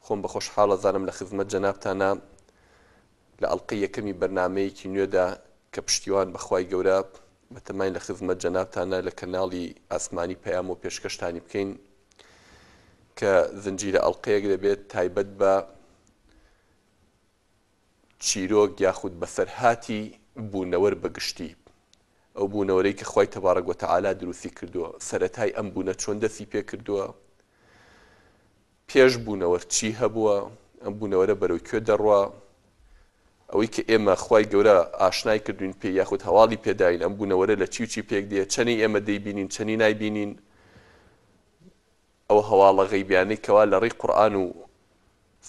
خۆم بە خۆشحاڵ ئەزانم لە خزمەت جەنابتانا لە ئەڵقەی یەکەمی بەرنامەیەکی نوێدا کە پشتیوان بە خوای گەورە بەتەماین لە خزمەت جەنابتانا لە کەناڵی ئاسمانی پەیامەوە پێشکەشتانی بکەین کە زنجیرە ئەڵقەیەک دەبێت تایبەت بە چیرۆک یاخود بەسەرهاتی بوونەوەر بە گشتی، ئەو بوونەوەرەی کە خوای تبارک و تعالی دروستی کردووە، سەرەتای ئەم بوونە چۆن دەستی پێ کردووە، پێش بوونەوەر چی هەبووە، ئەم بوونەوەرە بەرەو کوێ دەڕوا، ئەوەی کە ئێمە خوای گەورە ئاشنای کردوین پێی یاخود هەواڵی پێداین ئەم بوونەوەرە لە چی و چی پێک دێ، چەنی ئێمە دەیبینین چەنی نایبینین، ئەو هەواڵە غەیبیانەی کەوا لە ڕێی قورئان و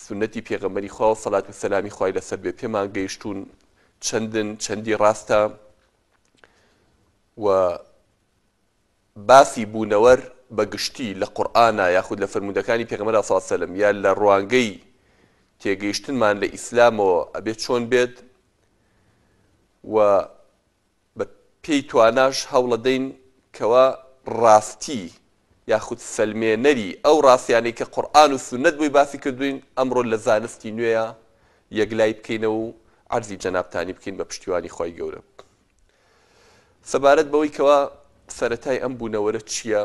سوننەتی پێغەمبەری خوا و سەلات و سەلامی خوای لەسەر بێ پێمان گەیشتوون چەندن چەندی ڕاستە و باسی بوونەوەر بە گشتی لە قورئانا یاخود لە فەرموودەکانی پێغەمبەر صلی اللە علیه وسلم یا لە ڕوانگەی تێگەیشتنمان لە ئیسلامەوە ئەبێ چۆن بێت و بە پێی تواناش هەوڵەدەین کەوا ڕاستی یاخود سەلمێنەری ئەو ڕاستیانەی کە قورئان و سوننەت بۆی باسی کردووین ئەمڕۆ لە زانستی نوێیا یەکلای بکەینەوە و عەرزی جەنابتانی بکەین بە پشتیوانی خوای گەورە. سەبارەت بەوەی کەوا سەرەتای ئەم بوونەوەرە چییە،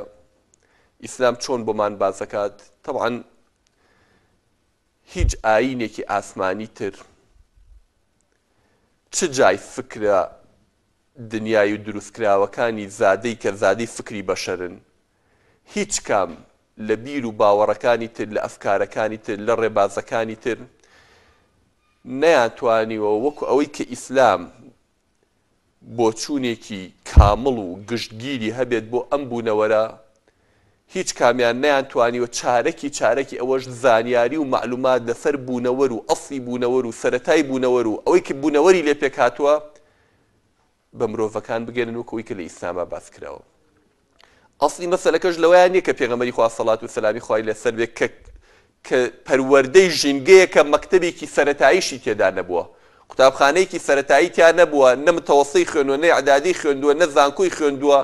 ئیسلام چۆن بۆمان باس دەکات، تەبعەن هیچ ئایینێکی ئاسمانی تر چ جای فکرە دنیای و دروستکراوەکانی زادەی کە زادەی فکری بەشەرن، هیچ کام لە بیر و باوەڕەکانی تر، لە ئەفکارەکانی تر، لە ڕێبازەکانی تر نەیانتوانیوە وەکو ئەوەی کە ئیسلام بۆچوونێکی کامڵ و گشتگیری هەبێت بۆ ئەم بوونەوەرە، هیچ کامیان نەیانتوانیوە چارەکی چارەکی ئەوەش زانیاری و مەعلومات لەسەر بوونەوەر و ئەسڵی بوونەوەر و سەرەتای بوونەوەر و ئەوەی کە بوونەوەری لێ پێکهاتووە بە مرۆڤەکان بگەنن وەکو ئەوەی کە لە ئیسلاما باس کراوە. ئەسڵی مەسەلەکەش لەوەیا نیە کە پێغەمبەری خوا سەڵات و سەلامی خوای لەسەر بێ کە کە پەروەردەی ژینگەیەکە مەکتەبێکی سەرەتاییشی تێدا نەبووە قوتابخانەیەکی سەرەتایی تیا نەبووە نە متەوەسەی خوێندووە نە ئیعدادی خوێندووە نە زانکۆی خوێندووە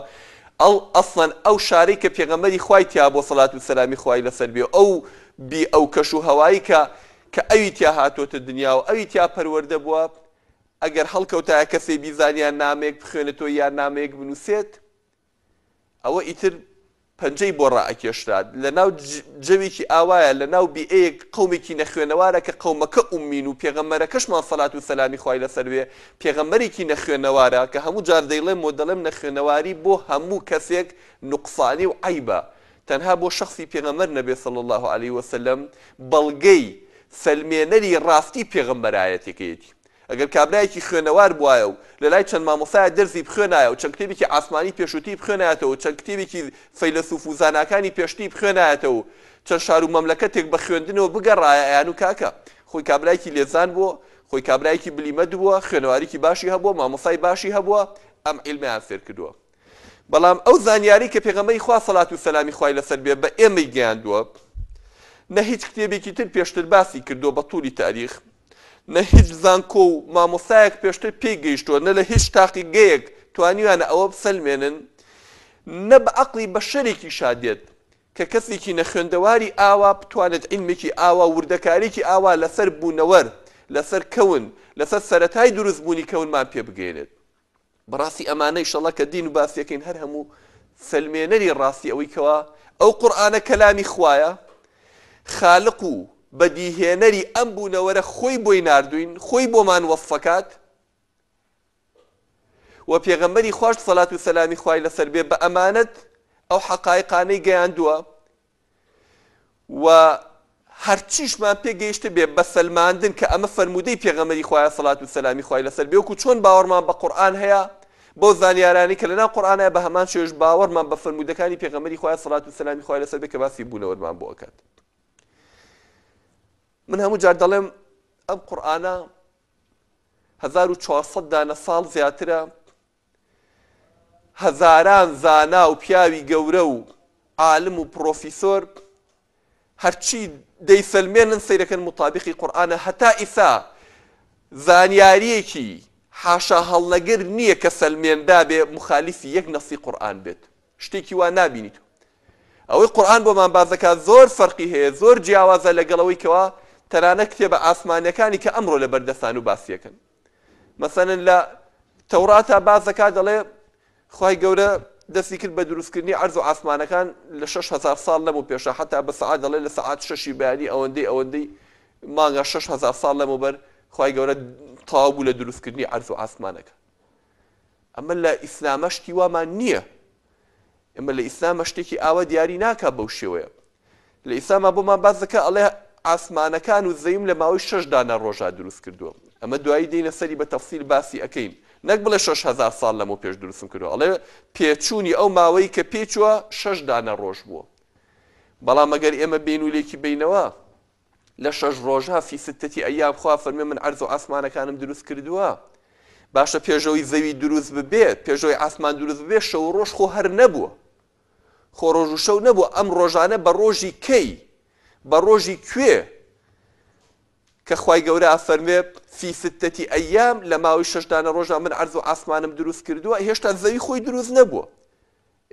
ئەو ئەسڵەن ئەو شارەی کە پێغەمبەری خوای تیا بووە سەڵات و سەلامی خوای لەسەر بێ ئەو بی ئەو کەش و هەوایی کە کە ئەوی تیا هاتۆتە دنیا و ئەوی تیا پەروەردە بووە ئەگەر هەڵکەوتایە کەسێ بیزانیا نامەیەک بخوێنێتەوە یان نامەیەک بنووسێت ئەوە ئیتر پەنجەی بۆ ڕائەکێشرا لەناو جەوێکی ئاوایە لەناو بیئەیەک قەومێکی نەخوێنەوارە کە قەومەکە ئومین و پێغەمبەرەکەشمان سەلات و سەلامی خوای لەسەر بێ پێغەمبەرێکی نەخوێنەوارە کە هەموو جار دەیڵێم و دەڵێم نەخوێنەواری بۆ هەموو کەسێک نوقسانی و عەیبە تەنها بۆ شەخسی پێغەمبەر نەبێ صلی اللە علیە وسلم بەڵگەی سەلمێنەری ڕاستی پێغەمبەرایەتەکەیەتی ئەگەر کابرایەکی خوێنەوار بوایە و لە لای چەند مامۆستایە دەرسی بخوێنایە و چەند کتێبێکی عاسمانی پێشووتری بخوێنایەتەوە و چەند کتێبێکی فەیلەسوف و زاناکانی پێشتری بخوێنایەتەوە و چەند شار و مەملەکەتێک بە خوێندنەوە بگەڕایە ئەیانوو کاکە خۆی کابرایەکی لێزان بووە، خۆی کابرایەکی بلیمەت بووە، خوێنەواریی باشی هەبووە، مامۆستای باشی هەبووە، ئەم عیلمەیان فێر کردووە. بەڵام ئەو زانیاری کە پێغەمبەری خوا سەلات و سەلامی خوای لەسەر بێ بە ئێمەی گەیاندووە نە هیچ کتێبێکی تر پێشتر باسی کردووە بە تولی تاریخ نە هیچ زانکۆ و مامۆستایەک پێشتر پێی گەیشتووە نە لە هیچ تاقیگەیەک توانیویانە ئەوە بسەلمێنن نە بە عەقڵی بەشەرێکیشا دێت کە کەسێکی نەخوێندەواری ئاوا بتوانێت عیلمێکی ئاوا وردەکاریی ئاوا لەسەر بوونەوەر لەسەر کەون لەسەر سەرەتای دروستبوونی کەونمان پێ بگەیەنێت. بەڕاستی ئەمانە ئیشەڵا کە دین و باسیەکەین هەر هەموو سەلمێنەری ڕاستی ئەوەی کەوا ئەو قورئانە کەلامی خوایە خالق و بەدیهێنەری ئەم بوونەوەرە خۆی بۆی ناردوین خۆی بۆمان وەسفەکات و پێغەمبەری خواش سەلات و سەلامی خوای لەسەر بێ بە ئەمانەت ئەو حەقایقانەی گەیاندووە و هەرچیشمان پێ گەیشتبێ بە سەلماندن کە ئەمە فەرموودەی پێغەمبەری خوایە سەڵات و سەلامی خوای لەسەر بێ وەکو چۆن باوەڕمان بە قورئان هەیە بەو زانیارانەی کە لەناو قورئان هەیە بە هەمان شێوەش باوەڕمان بە فەرموودەکانی پێغەمبەری خوایە سەڵات و سەلامی خوای لەسەر بێ کە باسی بوونەوەرمان بۆ ئەکات. من هەموو جار دەڵێم ئەم قورئانە 1400 دانە ساڵ زیاترە هەزاران زانا و پیاوی گەورە و عالم و پڕۆفیسۆر هەرچی دەیسەلمێنن سەیرەکەن موتابیقی قورئانە هەتا ئیسا زانیاریەکی حاشا هەڵنەگر نییە کە سەلمێنرابێ موخالیفی یەک نەسی قورئان بێت شتێکی وا نابینیت. ئەوەی قورئان بۆمان باس دەکات زۆر فەرقی هەیە، زۆر جیاوازە لەگەڵ ئەوەی کەوا تەنانەت کتێبە ئاسمانیەکانی کە ئەمڕۆ لەبەر دەستان و باسیەکەن. مەسەلەن لە تەوراتا باس دەکات دەڵێ خوای گەورە دەستی کرد بە دروستکردنی عەرز و ئاسمانەکان لە 6000 ساڵ لەمو پێشە حتا بە سەعات دەڵێ لە سەعات شەشی بەیانی ئەوەندەی ئەوەندەی مانگا 6000 ساڵ لەمەوبەر خوای گەورە تەواو بوو لە دروستکردنی عەرز و ئاسمانەکە. ئەمە لە ئیسلامە شتی وامان نییە. ئێمە لە ئیسلامە شتێکی ئاوا دیاری ناکا بەو شێوەیە. لە ئیسلاما بۆمان باس دەکا ئەڵێ ئاسمانەکان و زەویم لە ماوەی شەش دانە ڕۆژا دروست کردووە. ئەمە دوایی دێینە سەری بە تەفسیل باسی ئەکەین. نەک بڵێ 6000 ساڵ لەمەو پێش دروستم کردووە. ئەڵێ پێچوونی ئەو ماوەی کە پێچووە شەش دانە ڕۆژ بووە. بەڵام ئەگەر ئێمە بێین و لێکی بەینەوە لە شەش ڕۆژا فی ستەتی ایام خوا فەرموێ من عەرز و عاسمانەکانم دروست کردووە باشە پێشەوەی زەوی دروست ببێت پێشەوەی عاسمان دروست ببێت شەو و ڕۆژ خۆ هەر نەبووە خۆ ڕۆژ و شەو نەبووە ئەم ڕۆژانە بە ڕۆژی کەی بە ڕۆژی کوێ کە خوای گەورە ئەفەرموێ فی ستەتی ایام لە ماوەی شەش دانە ڕۆژا من عەرز و عاسمانم دروست کردووە هێشتا زەوی خۆی دروست نەبووە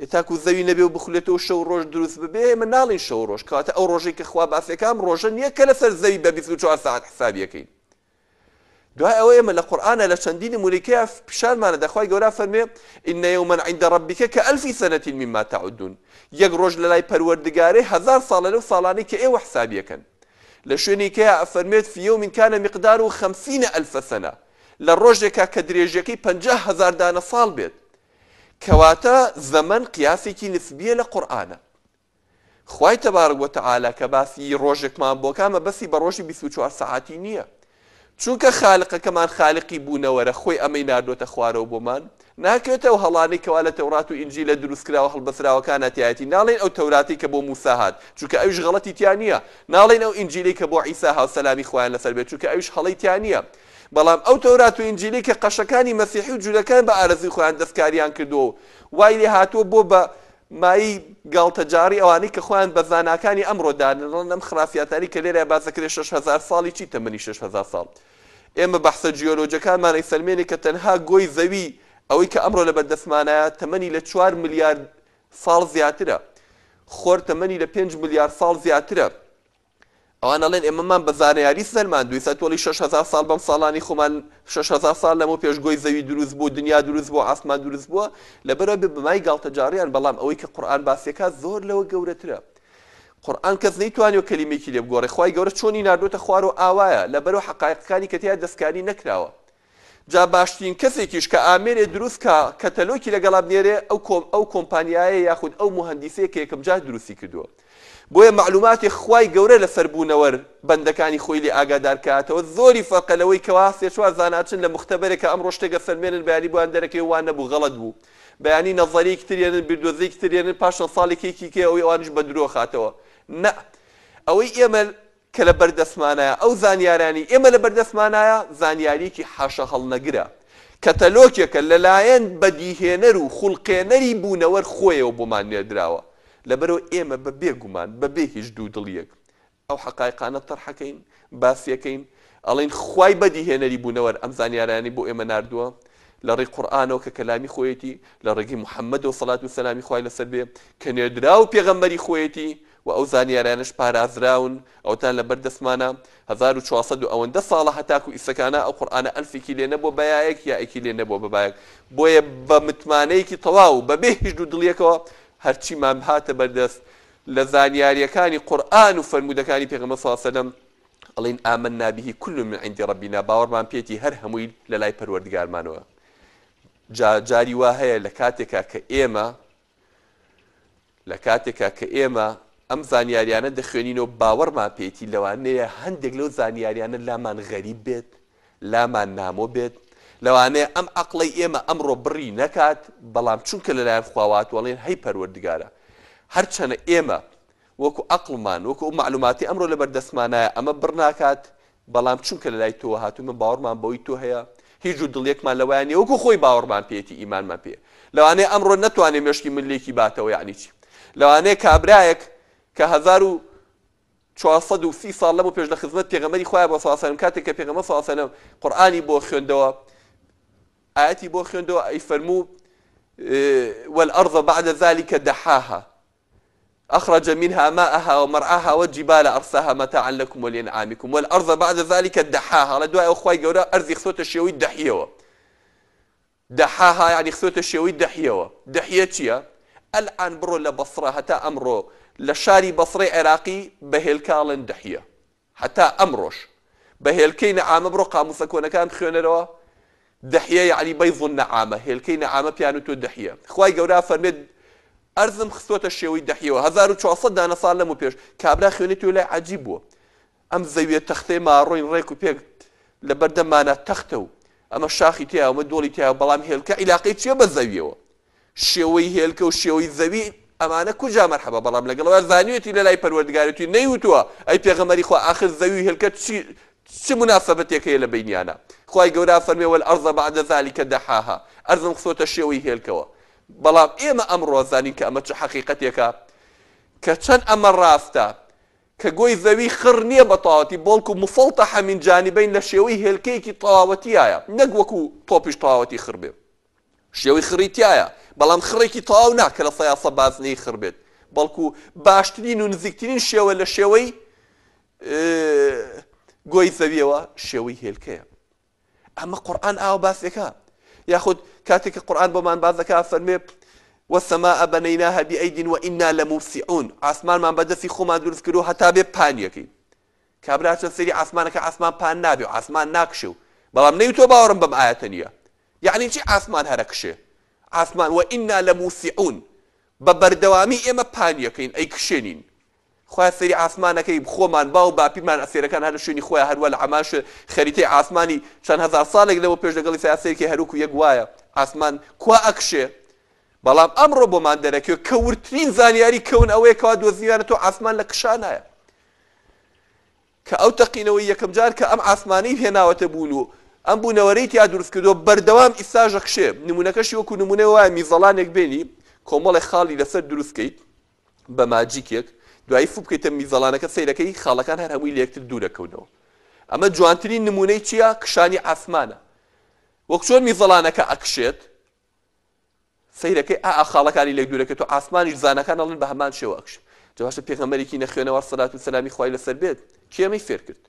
ئێ تاکو زەوی نەبێ و بخولێتەوە شەو و ڕۆژ دروست ببێ ئێمە ناڵێین شەو و ڕۆژ کەواتە ئەو ڕۆژەی کە خوا باسی ئەکا ئەم ڕۆژە نییە کە لەسەر زەوی بە 24 سەعات حسابی ئەکەین دوای ئەوە ئێمە لە قورئانە لە چەندین نمونەی پیشانمانە دە خوای گەورە فەرمێ إن يوما عند ربك كألف سنة مما تعدون یەک ڕۆژ لە لای پەروەردگارێ هەزار ساڵە لەو ساڵانەی کە ئێوە حسابیەکەن لە شوێنێکەیە ئەفەرمێت في يوم كان مقداره خمسين ألف سنة لە ڕۆژێکا کە درێژیەکەی 50 هەزار دانە ساڵ بێت کەواتە زەمەن قیاسێکی نسبیە لە قورئانا. خوای تبارک و تعالی کە باسی ڕۆژێکمان بۆ کا مەبەستی بە ڕۆژی 24 سەعاتی نییە. چونکە خالقەکەمان خالقی بوونەوەرە خۆی ئەمەی ناردۆتە خوارەوە بۆمان، ناکەوێتە ئەو هەڵانەی کەوا لە تەورات و ئینجیلە دروستکراوە هەڵبەستراوەکانا تیایەتی، ناڵێین ئەو تەوراتەی کە بۆ موسا هات چونکە ئەویش غەڵەتی تیا نییە، ناڵێین ئەو ئینجیلەی کە بۆ عیسا هاو سەلامی خوایان لەسەر بێت چونکە ئەویش هەڵەی تیا نییە، بەڵام ئەو تەورات و ئینجیلەی کە قەشەکانی مەسیحی و جولەکان بە ئارەزووی خۆیان دەستکاریان کردووە و وای لێ هاتووە بۆ بە مایەی گاڵتەجاڕی ئەوانەی کە خۆیان بە زاناکانی ئەمڕۆ دانەنڵن ئەم خرافیاتانەی کە لێرە باس دەکرێت 6000 ساڵی چی تەمەنی 6000 ساڵ ئێمە بەحسە جیۆلۆجەکانمان ئەیسەلمێنێ کە تەنها گۆی زەوی ئەوەی کە ئەمڕۆ لەبەر دەستمانایە تەمەنی لە 4 ملیار ساڵ زیاترە خۆر تەمەنی لە 5 ملیار ساڵ زیاترە ئەوان ئەڵێن ئێمەمان بە زانیاری سەلماندووە ئیستا تۆ ئەڵێی 6000 ساڵ بەم ساڵانی خۆمان 6000 ساڵ لەمەو پێش گۆی زەوی دروست بوو دنیا دروست بوو ئاسمان دروست بووە لەبەرئەوە بێ بەمای گاڵتەجاڕیان بەڵام ئەوەی کە قورئان باسیەکات زۆر لەوە گەورەترە قورئان کەس نەیتوانیوە کەلیمەیەکی لێ بگۆڕێ خوای گەورە چۆنی ناردۆتە خوارەوە ئاوایە لەبەرئەوە حەقایقەکانی کە تیا دەستکاری نەکراوە جا باشترین کەسێکیش کە ئامێرێ دروست کا کەتەلۆکی لەگەڵا بنێرێ ئەو کۆم ئەو کۆمپانیایە یاخود ئەو موهەندیسەیە کە یەکەم جار دروستی کردووە بۆیە مەعلوماتی خوای گەورە لەسەر بوونەوەر بەندەکانی خۆی لێ ئاگادار کاتەوە زۆری فەرقە لەوەی کەوا سێ چوار زانا چن لە موختەبەرێکا ئەمڕۆ شتێک ئەسەلمێنن بەیانی بۆیان دەرەکەوێ وا نەبوو غەڵەت بوو بەیانی نەزەریەکی تر یەنن بیردۆزەیەکی تر یەنن پاش چەند ساڵێک یەکی کەی ئەوەی ئەوانیش بە درۆ خاتەوە نا ئەوەی ئێمە کە لە بەردەستمانایە، ئەو زانیارانەی ئێمە لە بەردەستمانایە، زانیارییەکی حاشاهەڵنەگرە، کەتەلۆکێکە لەلایەن بەدیهێنەر و خولقێنەری بوونەوەر خۆیەوە بۆمان نێردراوە. لەبەرئەوە ئێمە بە بێ گومان، بە بێ هیچ دوودڵییەک ئەو حەقایقانە تەرحەکەین، باسیەکەین، ئەڵێین خوای بەدیهێنەری بوونەوەر ئەم زانیارانەی بۆ ئێمە ناردووە، لە ڕێی قورئانەوە کە کەلامی خۆیەتی، لە ڕێگەی محەممەدەوە سەلات و سەلامی خوای لەسەر بێ کە نێردراو و پێغەمبەری خۆیەتی، وە ئەو زانیارانەش پارازراون ئەوەتان لەبەر دەستمانە 1400 و ئەوەندە ساڵە هەتاکو ئیسەکانە ئەو قورئانە ئەلفێکی لێ نەبووە بە یایەک یائێکی لێ نەبووە بە بایەک بۆیە بە متمانەیەکی تەواو بەبێ هیچ دوودڵیەکەوە هەرچیمان هاتە بەردەست لە زانیاریەکانی قورئان و فەرموودەکانی پێغەمبەر صلی اللە علیه وسلم ئەڵێین آمنا به كل من عند ربنا باوەڕمان پێیەتی هەر هەمووی لەلای پەروەردگارمانەوە جا جاری وا هەیە لە کاتێکا کە ئێمە لە کاتێکا کە ئێمە ئەم زانیاریانە دەخوێنینەوە باوەڕمان پێیەتی لەوانەیە هەندێک لەو زانیاریانە لامان غەریب بێت، لامان نامۆ بێت، لەوانەیە ئەم عەقڵەی ئێمە ئەمڕۆ بڕی نەکات، بەڵام چونکە لەلایەن خواوە هاتووە ئەڵێن هەی پەروەردگارا هەرچەنە ئێمە وەکو عەقڵمان وەکو ئەو مەعلوماتەی ئەمڕۆ لەبەر دەستمانایە ئەمە بڕ ناکات، بەڵام چونکە لەلای تۆوە هاتوومە باوەڕمان بەوەی تۆ هەیە، هیچ دوودڵیەکمان لەوەیا نیە وەکو خۆی باوەڕمان پێیەتی ئیمانمان پێیە. لەوانەیە ئەمڕۆ نەتوانێ مێشکی من لێکی باتەوە یەعنی چی؟ لەوانەیە کابرایەک کە 1430 ساڵ لەمەو پێش لە خزمەت پێغەمبەری خوایە بۆ صلی اللە علیە وسلم کاتێک کە پێغەمبەر صلی اللە علیە وسلم قورئانی بۆ خوێندەوە ئایەتی بۆ خوێندەوە ئەیفەرموو والأرض بعد ذلك دحاها. اخرج منها ماءها ومرعاها والجبال ارساها متاعا لكم ولانعامكم والارض بعد ذلك دحاها ئەڵێ دوای ئەوە خوای گەورە ئەرزی خستۆتە شێوەی دەحیەوە دحاها یعنی خستۆتە شێوەی دەحیەوە دەحیە چییە؟ ئەلعان بڕۆ لە بەسڕە هەتا ئەمڕۆ لە شاری بەسڕەی عێراقی بە هێلکە ئەڵێن دەحیە هەتا ئەمڕۆش بە هێلکەی نەعامە بڕۆ قاموسە کۆنەکان بخوێنەرەوە دحیە یەعنی بەیض النعامە هێلکەی نەعامە پێیان وتووە دحیە خوای گەورە ئەفەرمێت ئەرزم خستۆتە شێوەی دحیەوە 1400 دانە ساڵ لەمو پێش کابرا خوێنێتەوە لای عەجیب بووە ئەم زەویە تەختەی ماڕۆین ڕێک و پێک لەبەردەممانە تەختە و ئەمە شاخی تیا ئەمە دۆڵی تیا بەڵام هێلکە عیلاقەی چییە بە زەویەوە شێوەی هێلکە و شێوەی زەوی ئەمانە کوجا مەرحەبا بەڵام لەگەڵ ئەوە زانیوێتی لەلای پەروەردگارێتی نەیوتووە ئەی پێغەمبەری خوا ئاخر زەوی و هێلکە چی چ موناسەبەتێک هەیە لە بەینیانا خوای گەورە فەرمێ والارض بعد ذلک دحاها ئەرزم خستۆتە شێوەی هێلکەوە بەڵام ئێمە ئەمڕۆ زانین کە ئەمە چ حەقیقەتێکە کە چەند ئەمە ڕاستە کە گۆی زەوی خڕ نییە بە تەواوەتی بەڵکو مفڵتەحە من جانبین لە شێوەی هێلکەیەکی تەواوەتیایە نەک وەکو تۆپیش تەواوەتی خڕ بێ شێوەی خڕی تیایە، بەڵام خڕێکی تەواو نا کە لە سەیاسە بازنەیی خڕ بێت، بەڵکو باشترین و نزیکترین شێوە لە شێوەی گۆی زەویەوە شێوەی هێلکەیە. ئەمە قورئان ئاوا باسێکە. یاخود کاتێک کە قورئان بۆمان باس دەکا فەرمێ والسماء بنيناها بأيد وإنا لموسعون ئاسمانمان بە دەستی خۆمان دروست کردو هەتا بێ پانیەکەین. کابرا چەند سەیری ئاسمانەکە ئاسمان پان نابێ و ئاسمان ناکشێ و بەڵام نەیوتوە باوەڕم بەم ئایەتە نییە یەعنی چی ئاسمان هەرەکشێ ئاسمان وئنا لموسعون بە بەردەوامی ئێمە پانیەکەین ئەیکشێنین خوایە سەیری ئاسمانەکەی خۆمان باو باپیرمان ئەسێرەکان هەر لە شوێنی خۆیان هەروا لە عەمان شوێن خەریتەی ئاسمانی چەند هەزار ساڵێک لەوە پێش لەگەڵی سەیا سەیرکەی هەروەکو یەک وایە ئاسمان کوا ئەکشێ بەڵام ئەمڕۆ بۆمان دەرەکەوێ کە وردترین زانیاری کەون ئەوەیە کەوا دۆزیویانە تۆ ئاسمان لە کشانایە کە ئەو تەقینەوەی یەکەم جار کە ئەم عاسمانەی هێناوەتە بوون و ئەم بوونەوەرەی تیا دروست کردووە بەردەوام ئیستاش ئەکشێ نموونەکەشی وەکو نموونەی وایە میزەڵانێک بێنی کۆمەڵێک خاڵی لەسەر دروست کەیت بە ماجیکێک دوایی فو بکەیتە میزەڵانەکە سەیرەکەی خاڵەکان هەر هەمووی لە یەکتر دوورەکەونەوە ئەمە جوانترین نموونەی چییە کشانی عاسمانە وەک چۆن میزەڵانەکە ئەکشێت سەیرەکەی ئا ئا خاڵەکانی لێک دوورەکەی تۆ عاسمانیش زاناکان ئەڵێن بە هەمان شێوە ئەکشێ جا باشە پێغەمبەرێکی نەخوێنەوار سەلات و سەلامی خوای لەسەر بێت کێ ئەمەی فێر کرد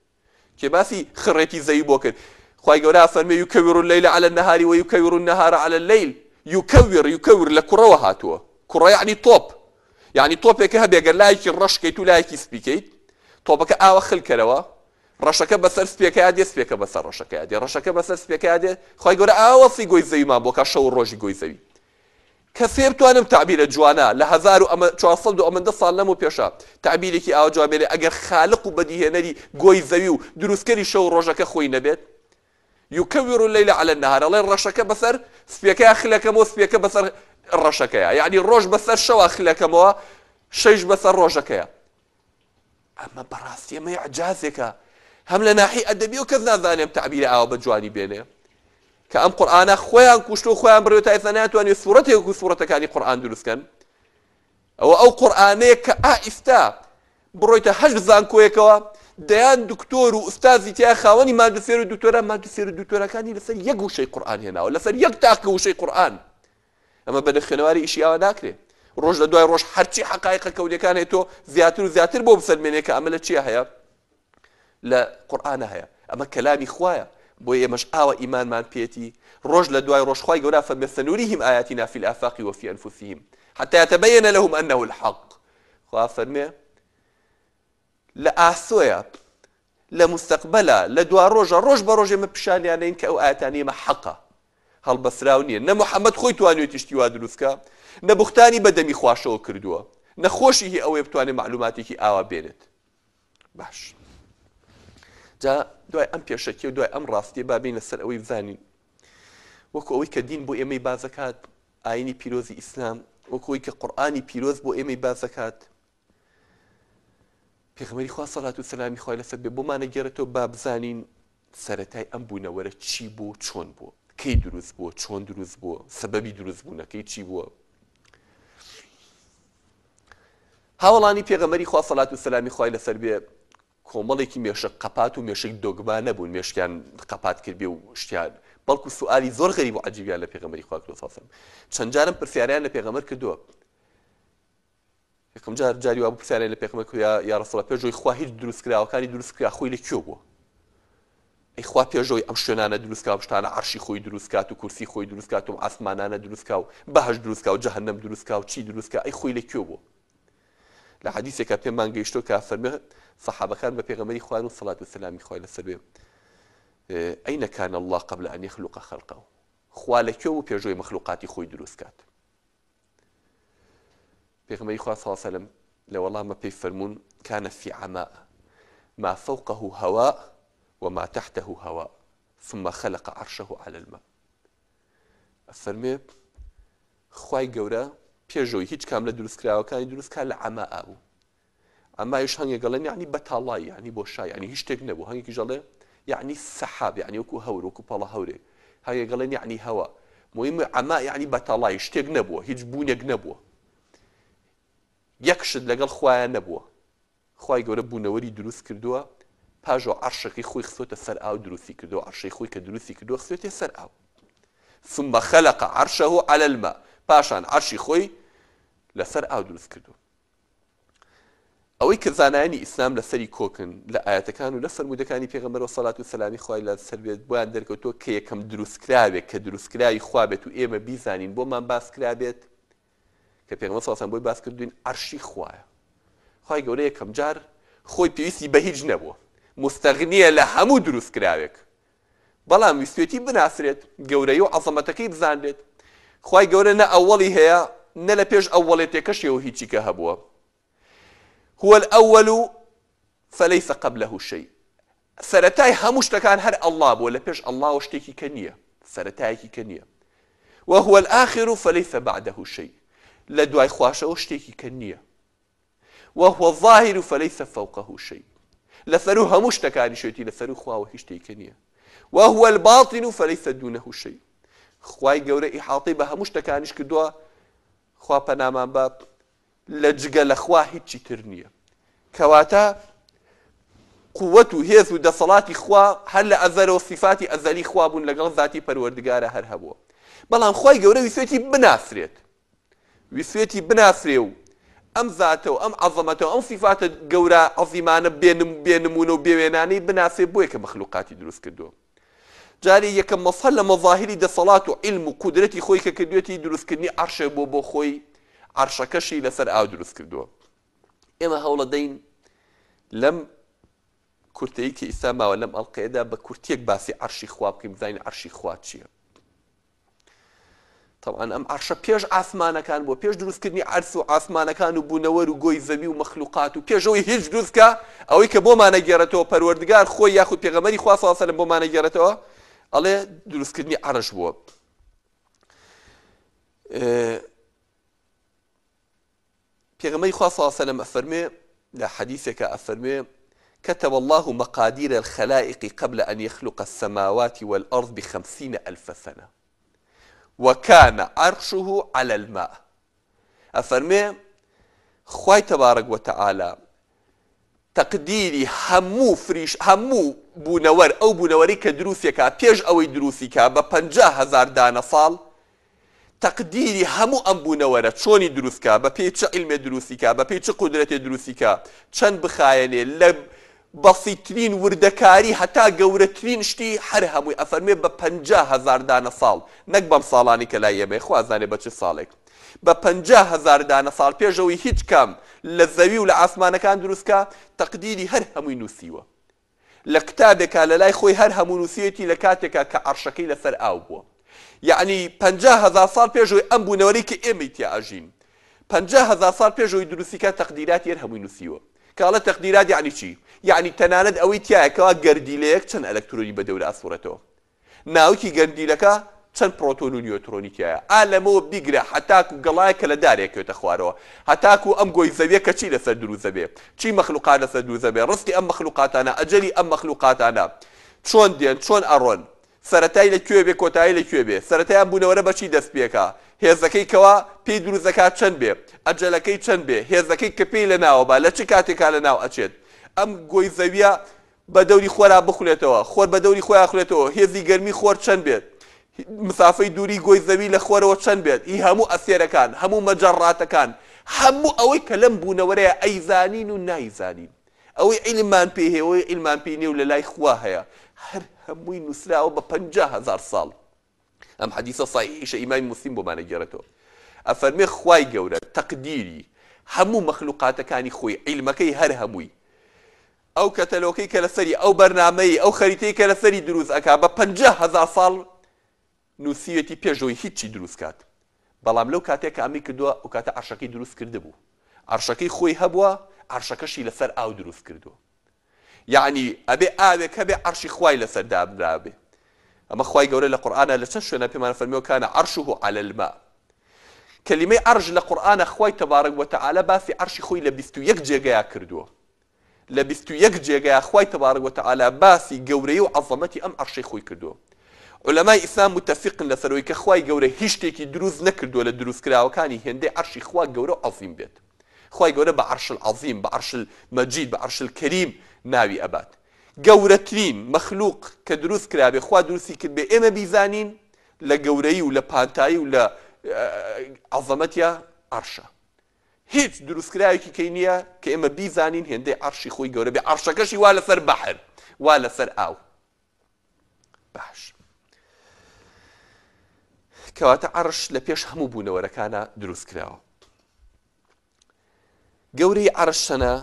کێ باسی خڕێتی زەوی بۆ کرد خوای گەورە ئەفەرمێ یکور اللەیل علی النهار و یکور النهار علی اللەیل یکور یکور لە کوڕەوە هاتووە کوڕە یعنی تۆپ یعنی تۆپێکە هەبێ گەر لایەکی ڕەش کەیت و لایەکی سپی کەیت تۆپەکە ئاوە خل کەرەوە ڕەشەکە بەسەر سپیەکەیا دێ سپیەکە بەسەر ڕەشەکەیا دێ ڕەشەکە بەسەر سپیەکەیا دێ خوای گەورە ئاوا وەسفی گۆی زەویمان بۆ کا شەو و ڕۆژی گۆی زەوی کەسێ بتوانم تەعبیرە جوانە لە هەزار و ئەمە 400 و ئەمەندە ساڵ لەمەو پێشە تەعبیرێکی ئاوا جوان بێنێ ئەگەر خالق و بەدیهێنەری گۆی زەوی و دروستکەری شەو و ڕۆژەکە خۆی نەبێت یکور اللەیل علی النهار ئەڵێ ڕەشەکە بەسەر سپیەکەیا خلەکەمەوە سپیەکە بەسەر ڕەشەکەیا یعنی ڕۆژ بەسەر شەوا خلەکەمەوە شەیش بەسەر ڕۆژەکەیە ئەمە بەڕاستی ئەمە ئیعجازێکە هەم لە ناحی ئەدەبی و کەس نازانێ ئەم تەعبیرە ئاوا بە جوانی بێنێ کە ئەم قورئانە خۆیان کوشت و خۆیان بڕی و تا ئێستا نەیانتوانی سوڕەتێک وەکو سوڕەتەکانی قورئان دروست کەن ئەوە ئەو قورئانەیە کە ئا ئیستا بڕۆیتە هەشت زانکۆیەکەوە دەیان دکتۆر و ئوستازی تیا خاوەنی ماجستێر و دکتۆرا ماجستێر و دکتۆراکانی لەسەر یەک وشەی قورئان هێناوە لەسەر یەک تاقە وشەی قورئان ئەمە بە نەخوێنەواری ئیشی ئاوا ناکرێ. ڕۆژ لە دوای ڕۆژ هەرچی حەقایقە کەونیەکان هەیە تۆ زیاتر و زیاتر بۆ بسەلمێنێ کە ئەمە لە چیا هەیە؟ لە قورئانە هەیە. ئەمە کەلامی خوایە. بۆیە ئێمەش ئاوا ئیمانمان پێیەتی. ڕۆژ لە دوای ڕۆژ خوای گەورە فەرموێ سنریهم آیاتنا فی الآفاق وفی انفسهم حتی یتبین لهم انه الحق. خوا فەرموێ لە ئاسۆیە، لە موستەقبەلە، لە دواڕۆژە، ڕۆژ بە ڕۆژ ئێمە پیشانیان دەین کە ئەو ئایەتانەی ئێمە حەقە، هەڵبەستراو نییە، نە محەمەد خۆی توانیوێتی شتی وا دروست کا، نە بوختانی بە دەمی خواشەوە کردووە، نە خۆشی هی ئەوەیە بتوانێت مەعلوماتێکی ئاوا بێنێت. باش. جا دوای ئەم پێشەکیە و دوای ئەم ڕاستیە با بێینە سەر ئەوەی بزانین وەکو ئەوەی کە دین بۆ ئێمەی باس دەکات، ئایینی پیرۆزی ئیسلام، وەکو ئەوەی کە قورئانی پیرۆز بۆ ئێمەی باس دەکات، پێغەمبەری خوا سەلات و سەلامی خوای لەسەر بێ بۆمان ئەگێڕێتەوە با بزانین سەرەتای ئەم بوونەوەرە چی بوو چۆن بووە کەی دروست بووە چۆن دروست بووە سەبەبی دروست بوونەکەی چی بووە هاوڵانی پێغەمبەری خوا سەلات و سەلامی خوای لەسەر بێ کۆمەڵێکی مێشک قەپات و مێشک دۆگما نەبوون مێشکیان قەپات کردبێ و شتیان بەڵکو سوالی زۆر غەریب و عەجیبیان لە پێغەمبەری خوا کردووە صلی الله علیه و سلم چەند جارم پرسیاریان لە پێغەمبەر کردووە. یەکەم جار جاری وابوو پرسیاریان لە پێغەمبەر کرد یا یا رسول الله پێش ئەوەی خوا هیچ دروستکراوەکانی دروست کرا خۆی لە کوێ بووە؟ ئەی خوا پێش ئەوەی ئەم شوێنانە دروست کا و شتانە عەرشی خۆی دروست کات و کورسی خۆی دروست کات و ئاسمانانە دروست کا و بەهەشت دروست کا و جەهەنەم دروست کا و چی دروست کا ئەی خۆی لە کوێ بووە؟ لە حەدیسێکا پێمان گەیشتووە کە فەرمێ سەحابەکان بە پێغەمبەری خوان و سەڵات و سەلامی خوای لەسەر بێ أين كان الله قبل أن يخلق خلقه خوا لە کوێ بوو پێش ئەوەی مەخلوقاتی خۆی دروست کات؟ پێغەمبەری خوا صلی اللە علیە وسلم لە وەڵامە پێی فەرموون، کان فی عماء ما فوقه هواء وما تحته هواء ثم خلق عرشه علی الماء. ئەفەرموێ خوای گەورە پێش ئەوەی هیچ کام لە دروستکراوەکانی دروست کا لە عەماء بوو. عەمایش هەنگێک ئەڵێن یەعنی بەتاڵایی یەعنی بۆشایی یەعنی هیچ شتێک نەبوو هەنگێکیش ئەڵێ یەعنی سەحاب یەعنی وەکو هەور وەکو پەڵە هەورێک هەنگێک ئەڵێن یەعنی هەوا مهم عەما یەعنی بەتاڵایی شتێک نەبووە هیچ بوونێک نەبووە یەک شت لەگەڵ خوایە نەبووە خوای گەورە بوونەوەری دروست کردووە پاژۆ عەرشەکەی خۆی خستۆتە سەر ئاو دروستی کردووە عەرشەی خۆی کە دروستی کردووە خستێتێ سەر ئاو ثم خلق عرشه على الماء پاشان عەرشی خۆی لەسەر ئاو دروست کردووە ئەوەی کە زانایانی ئیسلام لەسەری کۆکن لە ئایەتەکان و لە فەرموودەکانی پێغەمبەرەوە سەلات و سەلامی خوای لەسەر بێت بۆیان دەرکەوتووە کە یەکەم دروستکراوێک کە دروستکراوی خوا بێت و ئێمە بیزانین بۆمان باس کرابێت کە پێغەمبەر صلی الله بۆی باس کردوین عەرشی خوایە خوای گەورە یەکەم جار خۆی پێویستی بە هیچ نەبووە مستەغنیە لە هەموو دروستکراوێک بەڵام ویستوێتی بناسرێت، گەورەیی و عەزەمەتەکەی بزانرێت. خوای گەورە نە ئەوەڵی هەیە، نە لە پێش ئەوەڵێتێکەشیەوە هیچی کە هەبووە. هو الاول فلیس قبله شیء. سەرەتای هەموو شتەکان هەر ئەڵڵا بووە، لە پێش ئەڵڵاوە شتێکی کە نییە، سەرەتایەکی کە نییە. وهو الاخر فلیس بعده شیء. لە دوای خواشەوە شتێکی کە نییە. وهو الظاهر فلیس فوقه شیء لە سەروو هەموو شتەکانیشێتی لە سەروو خواوە هیچ شتێکە نییە وهو الباطن فلیس دونه شیء خوای گەورە ئیحاطەی بە هەموو شتەکانیش کردووە خوا پەنامان بە لە جگە لە خوا هیچی تر نییە کەواتە قوت و هێز و دەسەڵاتی خوا هەر لە ئەزەلەوە سیفاتی ئەزەلی خوا بوون لەگەڵ زاتی پەروەردگارە هەر هەبووە بەڵام خوای گەورە ویسێتی بناسرێت ویستویەتی بناسرێ و ئەم زاتە و ئەم عەزەمەتە و ئەم سیفاتە گەورە عەزیمانە بێ بێ نموونە و بێ وێنانەی بناسێ بۆیە کە مەخلوقاتی دروست کردووە. جارێ یەکەم مەزهەر لە مەزاهیری دەسەڵات و عیلم و قودرەتی خۆی کە کردوێتی دروستکردنی عەرشێک بووە بۆ خۆی عەرشەکەشی لەسەر ئاو دروست کردووە. ئێمە هەوڵەدەین لەم کورتەی کە ئیستا ماوە لەم ئەڵقەیەدا بە کورتیەک باسی عەرشی خوا بکەین بزانین عەرشی خوا چییە. تەبعەن ئەم عەرشە پێش ئاسمانەکان بووە، پێش دروستکردنی عەرس و ئاسمانەکان و بوونەوەر و گۆی زەوی و مەخلوقات و پێش ئەوەی هیچ دروست کا، ئەوەی کە بۆمانەگێڕێتەوە پەروەردگار خۆی یاخود پێغەمبەری خوا صلی اللە علیە وسلم بۆمانەگێڕێتەوە ئەڵێ دروستکردنی عەرش بووە. پێغەمبەری خوا صلی اللە علیە وسلم ئەفەرموێ لە حەدیثێکا ئەفەرموێ كتب الله مقادير الخلائق قبل أن يخلق السماوات والأرض بخمسين ألف سنة وكان عرشه على الماء ئەفەرموێ خوای تبارک وتعالی تەقدیری هەموو فریش هەموو بوونەوەر ئەو بوونەوەرەی کە دروستێکا پێش ئەوەی دروستی کا بە 50 هەزار دانە ساڵ تەقدیری هەموو ئەم بوونەوەرە چۆنی دروست کا، بە پێی چ عیلمێ دروستی کا، بە پێی چ قودرەتێ دروستی کا، چەند بخایەنێ، لە بەسیترین وردەکاری هەتا گەورەترین شتی هەر هەمووی ئەفەرموێ بە 50,000 دانە ساڵ، نەک بەم ساڵانەی کە لای ئێمەیە، خوا ئەزانێ بە چ ساڵێک، بە 50,000 دانە ساڵ پێش ئەوەی هیچ کام لە زەوی و لە ئاسمانەکان دروست کا، تەقدیری هەر هەمووی نووسیوە. لە کتابێکا لەلای خۆی هەر هەموو نووسیوێتی لە کاتێکا کە عەرشەکەی لەسەر ئاو بووە یەعنی 50,000 ساڵ پێش ئەوەی ئەم بوونەوەرەی کە ئێمەی تیا ئەژین 50,000 ساڵ پێش ئەوەی دروستی کا تەقدیراتی هەر هەمووی نووسیوە کە ئەڵێ تەقدیرات یەعنی چی یەعنی تەنانەت ئەوەی تیایە کەوا گەردیلەیەک چەند ئەلەکترۆنی بە دەورا ئەسوڕێتەوە ناوکی گەردیلەکە چەند پڕۆتۆن و نیۆترۆنی تیایە؟ ئا لەمەوە بیگرە هەتاکو گەڵایەک کە لە دارێک کەوێتە خوارەوە، هەتاکو ئەم گۆی زەویە کە چی لەسەر دروست دەبێ، چی مەخلوقات لەسەر دروست دەبێ، ڕزقی ئەم مەخلوقاتانە، ئەجەلی ئەم مەخلوقاتانە چۆن دێن، چۆن ئەڕۆن، سەرەتای لە کوێ بێ کۆتایی لە کوێ بێ، سەرەتای ئەم بوونەوەرە بە چی دەست پێکا، هێزەکەی کەوا پێی دروست دەکا چەند بێ، ئەجەلەکەی چەند بێ، هێزەکەی کە پێی لەناوە با لە چ کاتێکا لەناو ئەچێت، ئەم گۆی زەویە بە دەوری خۆرا بخولێتەوە، خۆر بە دەوری خۆیا خولێتەوە، هێزی گەرمی خۆر چەند بێت، مسافەی دووری گۆی زەوی لە خۆرەوە چەند بێت، هی هەموو ئەستێرەکان، هەموو مەجەڕاتەکان، هەموو ئەوەی کە لەم بوونەوەرەیە ئەیزانین و نایزانین، ئەوەی عیلممان پێی هەیە و ئەوەی عیلممان پێی نییە و لە لای خوا هەیە، هەر هەمووی نووسراوە بە 50,000 ساڵ. ئەم حەدیسە سەحیحیشە ئیمامی موسلیم بۆمان ئەگێڕێتەوە. ئەفەرموێ خوای گەورە تەقدیری هەموو مەخلوقاتەکانی خۆی، عیلمەکەی هەر هەمووی، ئەو کەتەلۆکەی کە لەسەری، ئەو بەرنامەی، ئەو خەریتەی کە لەسەری دروست ئەکا بە 50,000 ساڵ نووسیوێتی پێش ئەوەی هیچی دروست کات. بەڵام لەو کاتەی کە ئەمەی کردووە ئەو کاتە عەرشەکەی دروست کردبوو. عەرشەکەی خۆی هەبووە، عەرشەکەشی لەسەر ئاو دروست کردووە. یەعنی ئەبێ ئاوێک هەبێ عەرشی خوای لەسەر دابنرابێ. ئەمە خوای گەورە لە قورئانا لە چەند شوێنا پێمان فەرمیوە کان عرشه علی الماء. کەلیمەی عەرش لە قورئانا خوای تبارک وتعالی باسی عەرشی خۆی لە 21 جێگەیا کردووە. لە 21 جێگەیا خوای تبارک وتعالی باسی گەورەی و عەزەمەتی ئەم عەرشەی خۆی کردووە. عولەمای ئیسلام متفقن لەسەر ئەوەی کە خوای گەورە هیچ شتێکی دروست نەکردووە لە دروستکراوەکانی هێندەی عەرشی خوا گەورە و عەزیم بێت. خوای گەورە بە عرش العظیم، بە عرش المجید، بە عرش الکریم ناوی ئەبات. گەورەترین مەخلوق کە دروست کرابێ خوا دروستی کردبێ ئێمە بیزانین لە گەورەیی و لە پانتایی و لە عەزەمەتیا عەرشە. هیچ دروستکراوێکی کەی نییە کە ئێمە بیزانین هێندەی عەرشی خۆی گەورە بێ، عەرشەکەشی وا لەسەر بەحر، وا لەسەر ئاو. باش. کەواتە عەرش لە پێش هەموو بوونەوەرەکانە دروست کراوە. گەورەی عەرش چەنە؟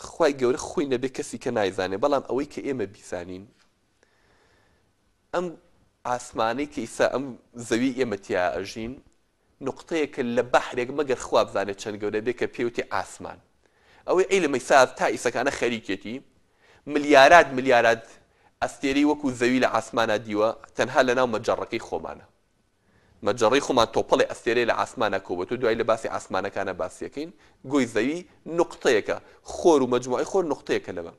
خوای گەورە خۆی نەبێ کەسی کە نایزانێ، بەڵام ئەوەی کە ئێمە بیزانین ئەم ئاسمانەی کە ئیسا ئەم زەوی ئێمە تیا ئەژین نوقتەیەکە لە بەحرێک مەگەر خوا بزانێت چەند گەورە بێ کە پێوتی ئاسمان. ئەوەی عیلم ئیسا تا ئیسەکانە خەریکێتی ملیارات ملیارات ئەستێرەی وەکو زەوی لە ئاسمانا دیوە تەنها لەناو مەجەڕەکەی خۆمانە. مەجەڕەی خۆمان تۆپەڵێ ئەستێرەی لە ئاسمانا کۆبۆتەوە دوای لە باسی ئاسمانەکانا باسیەکەین گۆی زەوی نوقتەیەکە خۆر و مەجموعەی خۆر نوقتەیەکە لەمە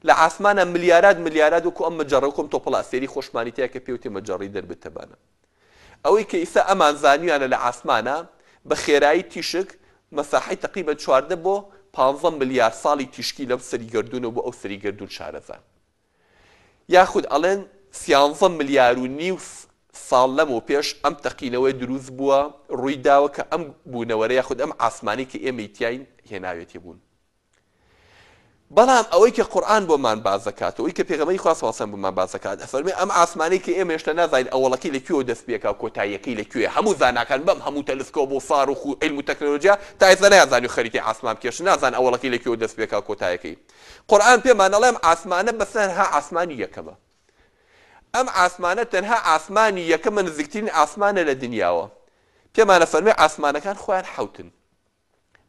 لە ئاسمانا ملیارات ملیارات وەکو ئەم مەجەڕە وەکو ئەم تۆپەڵە ئەستێرەی خۆشمانی تیایە کە پێوتێ مەجەڕی دەربتەبانە. ئەوەی کە ئیستا ئەمان زانیویانە لە عاسمانا بە خێرایی تیشک مەساحەی تەقریبەن 14 بۆ 15 ملیار ساڵی تیشکی لەم سەری گەردوونەوە بۆ ئەو سەری گەردوون شارەزان. یاخود ئەڵێن سیانزە ملیار و نیو ساڵ لەمەو پێش ئەم تەقینەوەی دروست بووە ڕووی داوە کە ئەم بوونەوەرە یاخود ئەم عاسمانەی کە ئێمەی تیاین هێناوێتی بوون. بەڵام ئەوەی کە قورئان بۆمان باس دەکات و ئەوەی کە پێغەمبەری خوا صلی اللە علیە وسلم بۆمان باس دەکات ئەفەرموێ ئەم ئاسمانەی کە ئێمە هێشتا نازانین ئەوەڵەکەی لە کوێوە دەست پێکا و کۆتاییەکەی لە کوێیە هەموو زاناکان بەم هەموو تەلسکۆب و ساروخ و عیلم و تەکنەلۆجیا تا ئێستا نەیانزانیوە خەریتەی ئاسمان بکێشن نازانن ئەوەڵەکەی لە کوێوە دەست پێکا و کۆتایەکەی قورئان پێمان ئەڵێ ئەم ئاسمانە بەس تەنها ئاسمانی یەکەمە ئەم ئاسمانە تەنها ئاسمانی یەکەمە نزیکترین ئاسمانە لە دنیاوە پێمان ئەفەرموێ ئاسمانەکان خۆیان حەوتن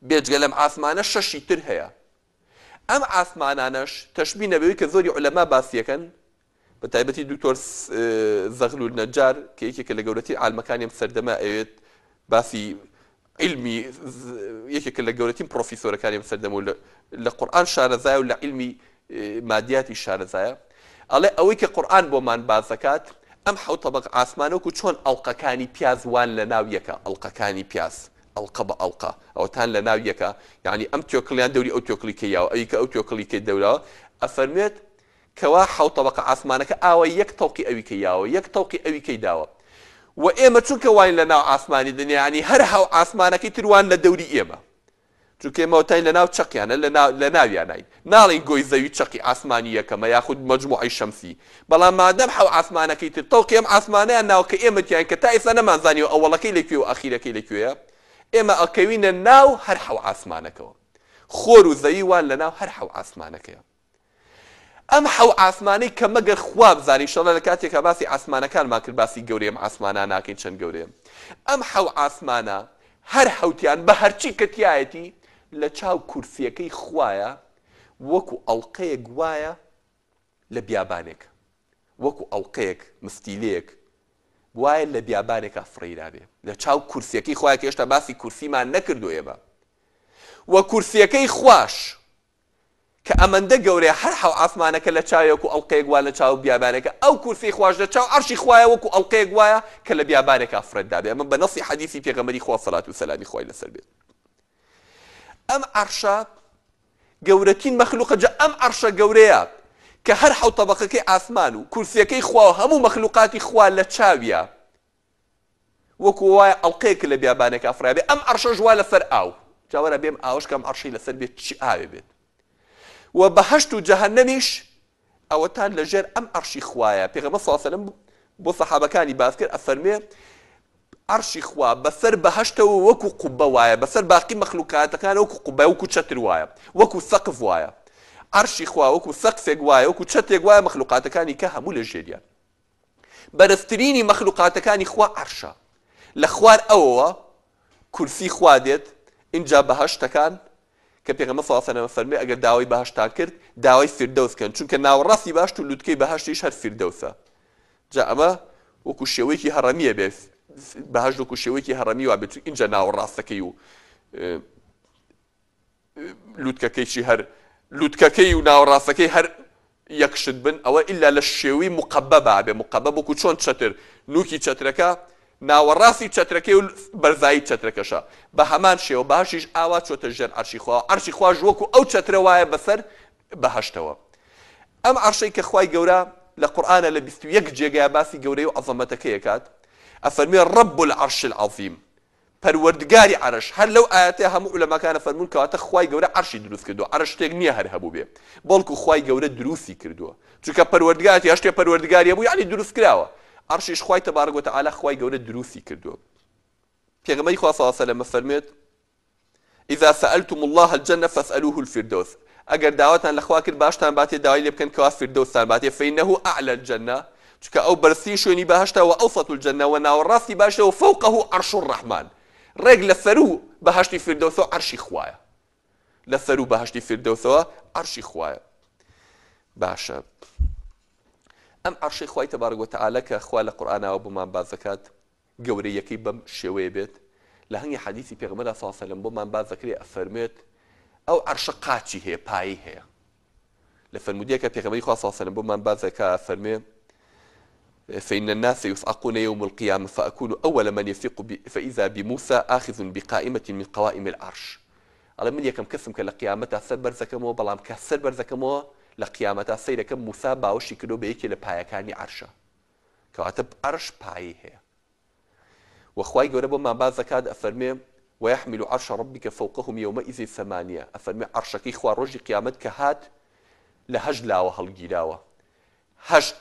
بێجگە لەم ئاسمانە شەشی تر هەیە ئەم ئاسمانانەش تەشبینە بەوەی کە زۆری عولەما باسیەکەن بە تایبەتی دکتۆر زەغلول نەجار کە یەکێکە لە گەورەترین عالمەکانی ئەم سەردەمە ئەوێت باسی علمی یەکێکە لە گەورەترین پرۆفیسۆرەکانی ئەم سەردەمە و لە قورئان شارەزایە و لە علمی مادیاتی شارەزایە ئەڵێ ئەوەی کە قورئان بۆمان باس دەکات ئەم حەوت تەبەق ئاسمانە وەکو چۆن ئەڵقەکانی پیاز وان لە ناو یەکە ئەڵقەکانی پیاز ئەڵقە بە ئەڵقە ئەوەتان لە ناو یەکە یعنی ئەم تێکڵیان دەوری ئەو تێکڵی کە یاوە ئەوی کە ئەو تێکڵی کە دەوراوە ئەفەرموێت کەوا حەوت تەبەقە ئاسمانەکە ئاوا یەک تەوقی ئەوی کەی یاوە یەک تەوقی ئەوی کەی داوە و ئێمە چونکە واین لە ناو ئاسمانی دنیا یعنی هەر هەو ئاسمانەکەی تر وان لە دەوری ئێمە چونکە ئێمە وتاین لە ناو چەقیانە لە ناو لە ناویاناین ناڵێین گۆی زەوی چەقی ئاسمانی یەکەمە یاخود مەجموعەی شەمسی بەڵام مادەم حەو ئاسمانەکەی تر تەوقی ئەم ئاسمانەیان ناوە کە ئێمە تیاین کە تا ئێستا نەمانزانیوە ئەوەڵەکەی لە کوێ و ئەخیرەکەی لە کوێیە ئێمە ئەکەوینە ناو هەر حەو ئاسمانەکەوە خۆر و زەوی وان لە ناو هەر حەو ئاسمانەکەیە. ئەم حەو عاسمانەی کە مەگەر خوا بزانێ ئیشەڵا لە کاتێکا باسی عاسمانەکانمان کرد باسی گەورەی ئەم عاسمانە ناکەین چەند گەورەیە ئەم حەو عاسمانە هەر حەوتیان بە هەرچی کە تیایەتی لە چاو کورسیەکەی خوایە وەکو ئەڵقەیەک وایە لە بیابانێک وەکو ئەڵقەیەک مستیلەیەک وایە لە بیابانێکا فڕێیرابێ لە چاو کورسیەکەی خوایە کە هێشتا باسی کورسیمان نەکردو ئێمە وە کورسیەکەی خواش کە ئەمەندە گەورەیە هەر حەو عاسمانەکە لە چاوێ وەکو ئەڵقەیەک وا لە چاو بیابانێکە ئەو کورسی خواش لە چاو عەرشی خوایە وەکو ئەڵقەیەک وایە کە لە بیابانێکا فڕێت دابێ ئەمە بە نەسی حەدیسی پێغەمبەری خوا سەلات و سەلامی خوای لەسەر بێت ئەم عەرشە گەورەترین مەخلوقە جا ئەم عەرشە گەورەیە کە هەر حەو تەبەقەکەی ئاسمان و کورسیەکەی خوا و هەموو مەخلوقاتی خوا لە چاویە. وەکو وایە ئەڵقەیەک لە بیابانێکا فڕابێ ئەم عەرشەش وا لەسەر ئاو. جا وەرە بێم ئاوەش کە ئەم عەرشەی لەسەر بێت چ ئاوێ بێت. وە بەهەشت و جەهەنەمیش ئەوەتا لە ژێر ئەم عەرشی خوایە. پێغەمبەر صلی اللە علیە وسلم بۆ سەحابەکانی باس کرد ئەفەرموێ عەرشی خوا بەسەر بەهەشتەوە وەکو قوبە وایە بەسەر باقی مەخلوقاتەکان وەکو قوبە وەکو چەتر وایە وەکو سەقف وایە عەرشی خوا وەکو سەقفێک وایە وەکو چەترێک وایە مەخلوقاتەکانی کە هەموو لە ژێریان بەرزترینی مەخلوقاتەکانی خوا عەرشە لە خوار ئەوەوە کورسی خوا دێت ئینجا بەهەشتەکان کە پێغەمبەر صلی اللە علیه و سلم فەرمووی ئەگەر داوای بەهەشتان کرد داوای فیردەوس کەن چونکە ناوەڕاستی بەهەشت و لوتکەی بەهەشتیش هەر فیردەوسە جا ئەمە وەکو شێوەیەکی هەڕەمیە بێ بەهەشت وەکو شێوەیەکی هەڕەمی وا بێت ئینجا ناوەڕاستەکەی و لوتکەکەیشی هەر لوتکەکەی و ناوەڕاستەکەی هەر یەک شت بن ئەوە ئیلا لە شێوەی مقەبە با بێ مقەبە وەکو چۆن چەتر نوکی چەترەکە ناوەڕاستی چەترەکەی و بەرزایی چەترەکەشە بە هەمان شێوە بەهەشتیش ئاوا چۆتە ژێر عەرشی خوا عەرشی خواش وەکو ئەو چەترە وایە بەسەر بەهەشتەوە ئەم عەرشەی کە خوای گەورە لە قورئانە لە 21 جێگای باسی گەورەی و عەزەمەتەکەی ئەکات ئەفەرموێ رب العرش العظیم پەروەردگاری عەرش، هەر لەو ئایەتەیا هەموو عولەماکان ئەفەرموون کەواتە خوای گەورە عەرشی دروست کردووە، عەرش شتێک نییە هەر هەبووبێ، بەڵکو خوای گەورە دروستی کردووە، چونکە پەروەردگارەتی هەر شتێ پەروەردگاری هەبوو یەعنی دروست کراوە، عەرشیش خوای تبارک وتعالی خوای گەورە دروستی کردووە. پێغەمبەری خوا صلی اللە علیە وسلم ئەفەرموێت، اذا سألتم اللە الجنە فاسألوه الفردوس، ئەگەر داواتان لە خوا کرد باشتان باتێ داوای لێ بکەن کەوا فیردەوستان باتێ فانه اعلی الجنە چونکە ئەو بەرزترین شوێنی بەهەشتە واوسط الجنە وە ناوەڕاستی بەهەشتە وفوقه عرش الرحمن ڕێک لە سەروو بەهەشتی فیردەوسەوە عەرشی خوایە لە سەروو بەهەشتی فیردەوسەوە عەرشی خوایە باشە ئەم عەرشەی خوای تبارک وتعالی کە خوا لە قورئانەوە بۆمان باس دەکات گەورەییەکەی بەم شێوەیە بێت، لە هەنگی حەدیسی پێغەمبەردا صلی اللە علیە وسلم بۆمان باس دەکرێ ئەفەرموێت، ئەو عەرشە قاچی هەیە، پایەی هەیە. لە فەرموودەیەکە پێغەمبەری خوا صلی اللە علیە وسلم بۆمان باس دەکا ئەفەرموێ، فإن الناس يصعقون يوم القيامة فأكون أول من يفيق فإذا بموسى آخذ بقائمة من قوائم العرش ئەڵێ من یەکەم کەسم کە لە قیامەتا سەر بەرزەکەمەوە بەڵام کە سەر بەرزەکەمەوە لە قیامەتا سەیرەکەم موسا باوەشی کردووە بە یەکێ لە پایەکانی عەرشە کەواتە عەرش پایەی هەیە وە خوای گەورە بۆمان باس دەکات ئەفەرموێ ویحمل عرش ربک فوقهم یومئذ ثمانیە ئەفەرموێ عەرشەکەی خوا ڕۆژی قیامەت کە هات لە هەشت لاوە هەڵگیراوە هەشت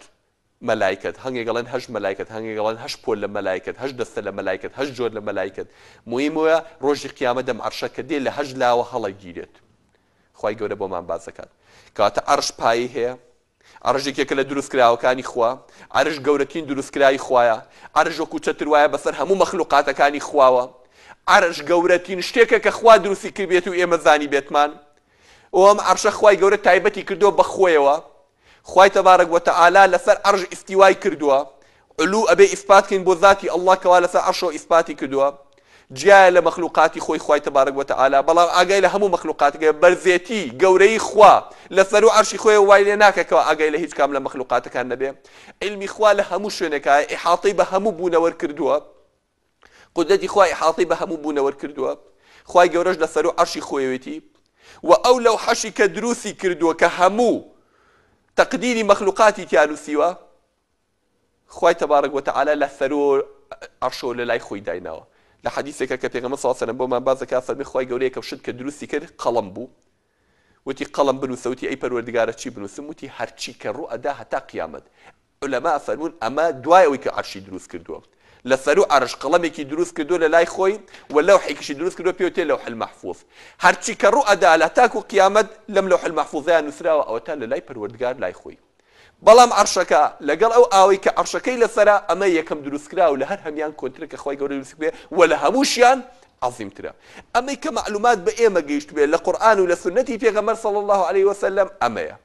مەلایکەت هەنگێک ئەڵێن هەشت مەلایکەت هەنگێک ئەڵێن هەشت پۆل لە مەلایکەت هەشت دەستە لە مەلایکەت هەشت جۆر لە مەلایکەت موهیم ئەوەیە ڕۆژی قیامەت ئەم عەرشە کە دێ لە هەشت لاوە هەڵەگیرێت خوای گەورە بۆمان باس دەکات کەواتە عەرش پایەی هەیە عەرش یەکێکە لە دروستکراوەکانی خوا، عەرش گەورەترین دروستکراوی خوایە، عەرش وەکو چەتر وایە بەسەر هەموو مەخلوقاتەکانی خواوە، عەرش گەورەترین شتێکە کە خوا دروستی کردبێت و ئێمە زانیبێتمان، و ئەم عەرشە خوای گەورە تایبەتی کردووە بە خۆیەوە، خوای تبارک وتعالی لەسەر عەرش ئیستیوای کردووە، علو ئەبێ ئیسپات کەین بۆ زاتی اللە کەوا لەسەر عەرشەوە ئیسپاتی کردووە جیایە لە مەخلوقاتی خۆی خوای تبارک وتعالی بەڵام ئاگای لە هەموو مەخلوقاتەکەیە بەرزێتی گەورەیی خوا لە سەروو عەرشی خۆیەوە وای لێ ناکا کەوا ئاگای لە هیچ کام لە مەخلوقاتەکان نەبێ عیلمی خوا لە هەموو شوێنێکایە ئیحاتەی بە هەموو بوونەوەر کردووە قودرەتی خوا ئیحاتەی بە هەموو بوونەوەر کردووە خوای گەورەش لە سەروو عەرشی خۆیەوێتی و ئەو لەوحەشی کە دروستی کردووە کە هەموو تەقدیری مەخلوقاتی تیا نووسیوە خوای تبارک و تعالی لە سەرو عەرشەوە لە لای خۆی دایناوە لە حەدیسێکە کە پێغەمبەر صلی اللە علیه و سلم بۆمان باس دەکات فەرمی خوای گەورە یەکەم شت کە دروستی کرد قەڵەم بوو وتی قەڵەم بنووسە وتی ئەی پەروەردگارە چی بنووسم وتی هەرچی کە ڕوو ئەدا هەتا قیامەت علەما فەرموون ئەمە دوای ئەوەی کە عەرشی دروست کردووە لە سەرو عەرش قەڵەمێکی دروست کردووە لە لای خۆی و لەوحێکیشی دروست کردووە پێوتێ لەوح المحفوظ هەرچی کە ڕوو ئەدا لە تاکو قیامەت لەم لەوح المحفوظەیان نووسراوە ئەوەتا لە لای پەروەردگار لای خۆی بەڵام عەرشەکە لەگەڵ ئەو ئاوەی کە عەرشەکەی لەسەرە ئەمە یەکەم دروستکراو لە هەر هەمیان کۆنترە کە خوای گەورە دروستی کردبێ وە لە هەمووشیان عەزیمترە ئەمەی کە مەعلومات بە ئێمە گەیشتبێ لە قورئان و لە سوننەتی پێغەمبەر صلی اللە علیه وسلم ئەمەیە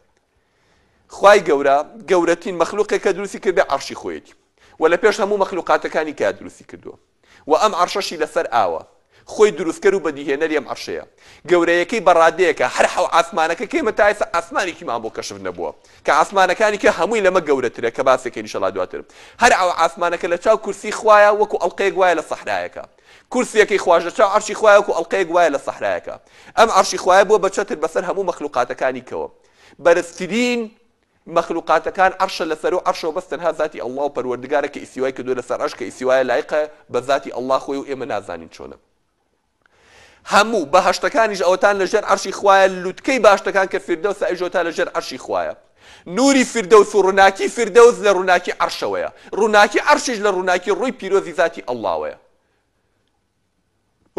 خوای گەورە گەورەترین مەخلوقێک کە دروستی کردبێ عەرشی خۆیەتی وە لە پێش هەموو مەخلوقاتەکانی کە دروستی کردووە وە ئەم عەرشەشی لەسەر ئاوە. خۆی دروستکەر و بەدیهێنەری ئەم عەرشەیە. گەورەیەکەی بە ڕادەیەکە هەر حەو عاسمانەکە کە ئێمە تا ئێستا عاسمانێکیمان بۆ کەشف نەبووە کە عاسمانەکانی کە هەمووی لەمە گەورەترە کە باسی کەین ئیشەڵا دواتر. هەر ئەو عاسمانەکە لە چاو کورسی خوایە وەکو ئەڵقەیەک وایە لە سەحرایەکە. کورسیەکەی خواش لە چاو عەرشی خوایە وەکو ئەڵقەیەک وایە لە سەحرایەکە. ئەم عەرشی خوایە بووە بە چەتر بەسەر هەموو مەخلوقاتەکانی کەوە. بەرزترین. مەخلوقاتەکان عەرشە لەسەرو عەرشەوە بەس تەنها زاتی اللە و پەروەردگارە کە ئیستیوای کردووە لەسەر عەرش کە ئیستیوایە لایقە بە زاتی اللە خۆی و ئێمە نازانین چۆنە. هەموو بەهەشتەکانیش ئەوەتان لە ژێر عەرشی خوایە لوتکەی باشتەکان کە فیردەوسە ئەویش ئەوەتا لە ژێر عەرشی خوایە نوری فیردەوس و ڕووناکی فیردەوس لە ڕووناکی عەرشەوەیە ڕووناکی عەرشیش لە ڕووناکی ڕووی پیرۆزی زاتی ئەڵڵاوەیە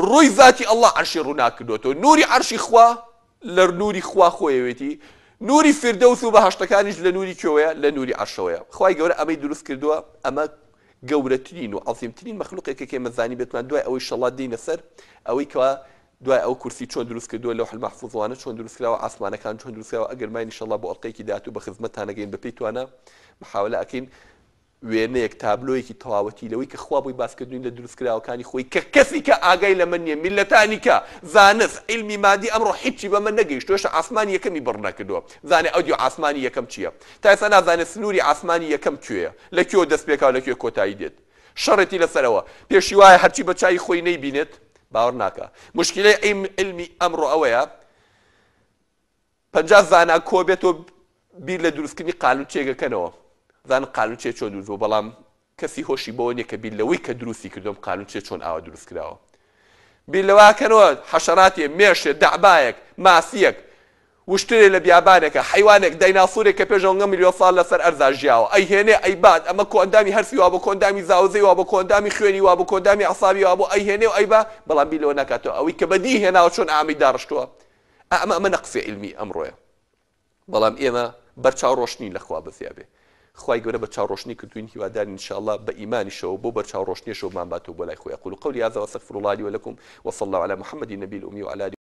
ڕووی زاتی اللە عەرشی ڕووناک کردۆتەوە نوری عەرشی خوا لە نوری خوا خۆیەوێتی نوری فیردەوس و بەهەشتەکانیش لە نوری کوێوەیە لە نوری عەرشەوەیە خوای گەورە ئەمەی دروست کردووە ئەمە گەورەترین و عەزیمترین مەخلوقێکە کە ئێمە زانیبێتمان دوای ئەوەی شەڵا دێینە سەر ئەوەی کەوا دوای ئەو کورسی چۆن دروست کردووە لەوح المحفوظ وانە چۆن دروست کراوە ئاسمانەکان چۆن دروست کراوە ئەگەر ماین ئیشەڵا بۆ ئەڵقەیەکی داهاتوو بە خزمەتتان ئەگەین بەپێی توانا محاولە ئەکەین وێنەیەک تابلۆیەکی تەواوەتی لەوەی کە خوا بۆی باس کردوین لە دروستکراوەکانی خۆی کە کەسی کە ئاگای لەمە نییە میللەتانی کە زانست عیلمی مادی ئەمڕۆ هیچی بەمە نەگەیشتووە هێشتا ئاسمانی یەکەمی بڕ نەکردووە زانێ ئەودیو ئاسمانی یەکەم چییە تا ئێستا نازانێ سنووری ئاسمانی یەکەم کوێیە لە کوێوە دەست پێکا و لە کوێ کۆتایی دێت شەڕێتی لەسەر ئەوە پێشی وایە هەرچی بە چاوی خۆی نەیبینێت باوەڕ ناکا موشکیلەی عیلمی ئەمڕۆ ئەوەیە 50 زانا کۆ بێتەوە بیر لە دروستکردنی قالونچەیەک ئەکەنەوە زانن قالونچەیە چۆن دروست بووە بەڵام کەسی هۆشی بەوە نیە کە بیر لەوەی کە دروستی کردووە ئەم قالونچەیە چۆن ئاوا دروست کراوە بیر لەوە ئەکەنەوە حەشەراتێ مێشێ دەعبایەک ماسیەک وشترێ لە بیابانێکە حەیوانێک دایناسورێک کە پێش ئەوەنگە ملیۆن ساڵ لەسەر ئەرزا ژیاوە ئەیهێنێ ئەیبات ئەمە کۆئەندامی هەرسی وابوو کۆئەندامی زاوزێی وابوو کۆئەندامی خوێنی وابوو کۆئەندامی ئەعسابی وابوو ئەیهێنێ و ئەیبا بەڵام بیر لەوە ناکاتەوە ئەوەی کە بەدی هێناوە چۆن ئامەی داڕشتووە ئەمە ئەمە نەقسی عیلمی ئەمڕۆیە بەڵام ئێمە بەرچاو ڕۆشنین لە خوا بەزیا بێ خوای گەورە بەرچاو ڕۆشنی کردوین هیوادارین ان شاء اللە بە ئیمانیشەوە بۆ بەرچاو ڕۆشنیەشەوە بمانباتەوە بۆ لای خۆی اقول قولی هذا واستغفر الله لي ولكم وصلى الله على محمد النبي الأمي وعلى آله.